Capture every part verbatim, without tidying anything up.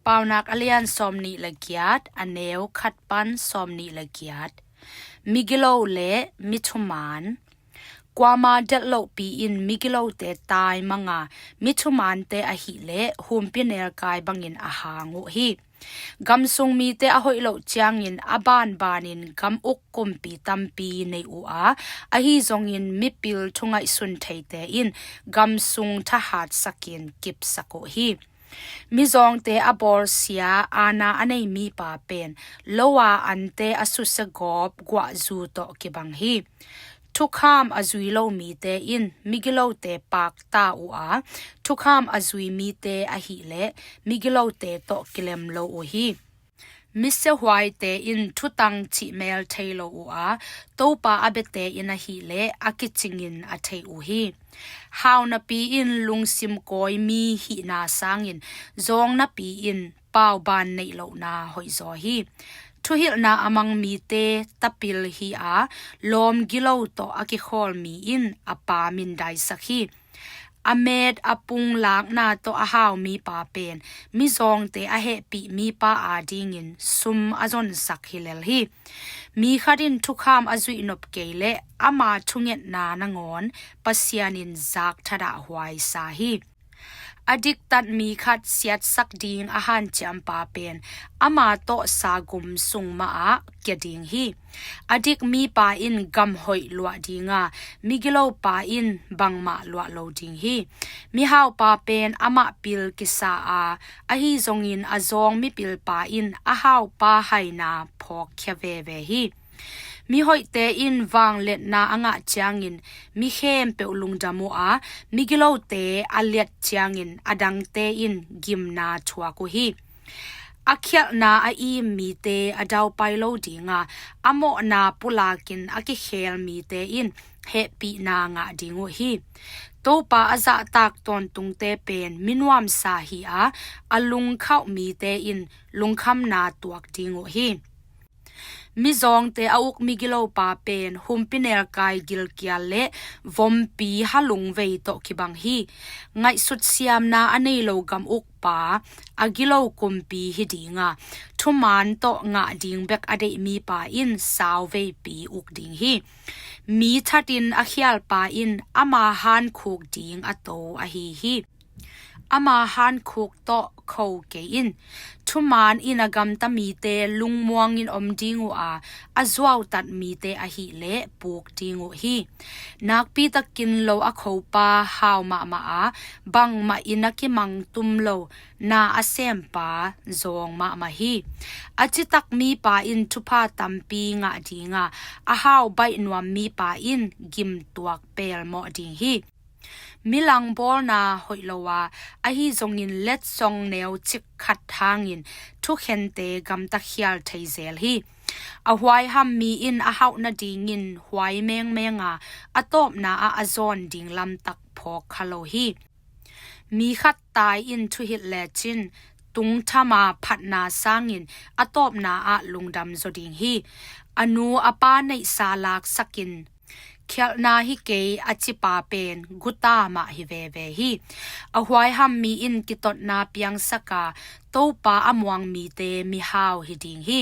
Paunak a lian sawmnih le giat, a neu khat pan sawmnih le giat. Migilo le mithuman. Kuama delh lohpi in migilote taimanga mithumante ahileh humpinelkai bangin a hang uh hi. Gamsung mite a hoih loh ciangin a banbanin gam uk kumpi tampi nei uh a, ahi zongin mipil thungaihsun theite in gamsung thahatsakin kipsak uh hi. Mizawngte a bawlsia aana a nei mipa pen lo-a ante a susia gawp guahzu tawh kibang hi. Thukham a zui lo mite in migilote pakta uh a, thukham a zui mite ahileh migilote tawh kilem lo uh hi. Misiahuaite in thutang cihmel thei lo uh a, Topa a biate in ahileh a kicingin a thei uh hi. Hau napi in lungsim kawi mi hihna sangin zawng napi in pauban neih lohna hoihzaw hi. Thuhilhna a mang mite tapil hi a, lawm gilo tawh a kikhawl mi in a pa mindaisak hi. A met a pung lakna tawh a hau mipa pen mizawngte a hehpih mipa adingin sum a zonsak hi lel hi. Mi khat in thukham a zuih nop kei leh ama thungetna nangawn Pasian in zak thadah huaisa hi. A diktat mi khat siatsak ding a hanciampa pen ama tawh sagum sung mahah kia ding hi. A dik mipa in gam hoih luah dinga, migilopa in bangmah luah lo ding hi. Mihaupa pen amah pil kisa a, ahi zongin a zawng mipilpa in a haupa haina phawkkhia veve hi. Mihoihte in vangliatna a ngah ciangin mi khempeuh lungdam uh a, migilote a liat ciangin a dangte in gimna thuak uh hi. A khialhna a im mite a daupai lo dinga, a mawhna pulakin a kikhel mite in hehpihna ngah ding uh hi. Topa a zahtak tawntungte pen minuamsa hi a, a lungkhauh mite in lungkhamna tuak ding uh hi. Mizawngte a uk migilopa pen humpinelkai gilkial le vompi halungvei tawh kibang hi. Ngaihsut siamna a nei lo gam ukpa, a gilo kumpi hi dinga, thuman tawh ngah ding bek a deih mipa in sauveipi uk ding hi. Mi thatin a khialpa in ama hankhuk ding a to ahi hi. Ama hankhuk tawh kho kei in. Thuman in a gamta mite lungmuangin om ding uh a, a zuautat mite ahileh puk ding uh hi. Nakpitakin lo a khopa hau mahmah a, bangmah in a kimangtum lo na a sempa zawng mahmah hi. A citak mipa in thupha tampi ngah dinga, a hau baih nuam mipa in gimtuak pelmawh ding hi. Milang bawlna hoih lo a, ahi zongin letsong neucik khat hangin thukhente gamta khial thei zel hi. A huaiham mi in a hauh nadingin huai mengmeng a, a tawpna ah a zawn ding lamtak phawk kha lo hi. Mi khat tai in thuhilh lecin tungthama phatna sangin a tawpna ah lungdam zaw ding hi. A nu a pa neihsa laksakin khialhna hi kei a cipa pen guta mah hi veve hi. A huaiham mi in kitotna piangsaka Topa a muang mite mihau hi ding hi.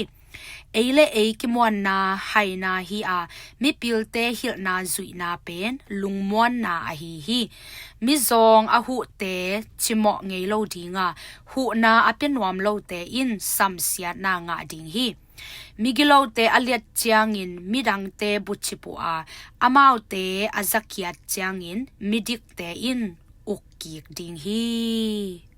Ei le ei kimuanna haina hi a, mipilte hilhna zuihna pen lungmuanna ahi hi. Mizawng a huhte cimawh ngei lo dinga, huhna a pia nuam lote in samsiatna ngah ding hi. Migilote a liat ciangin midangte bucip uh a, amaute a zakiat ciangin midikte in ukkik ding hi.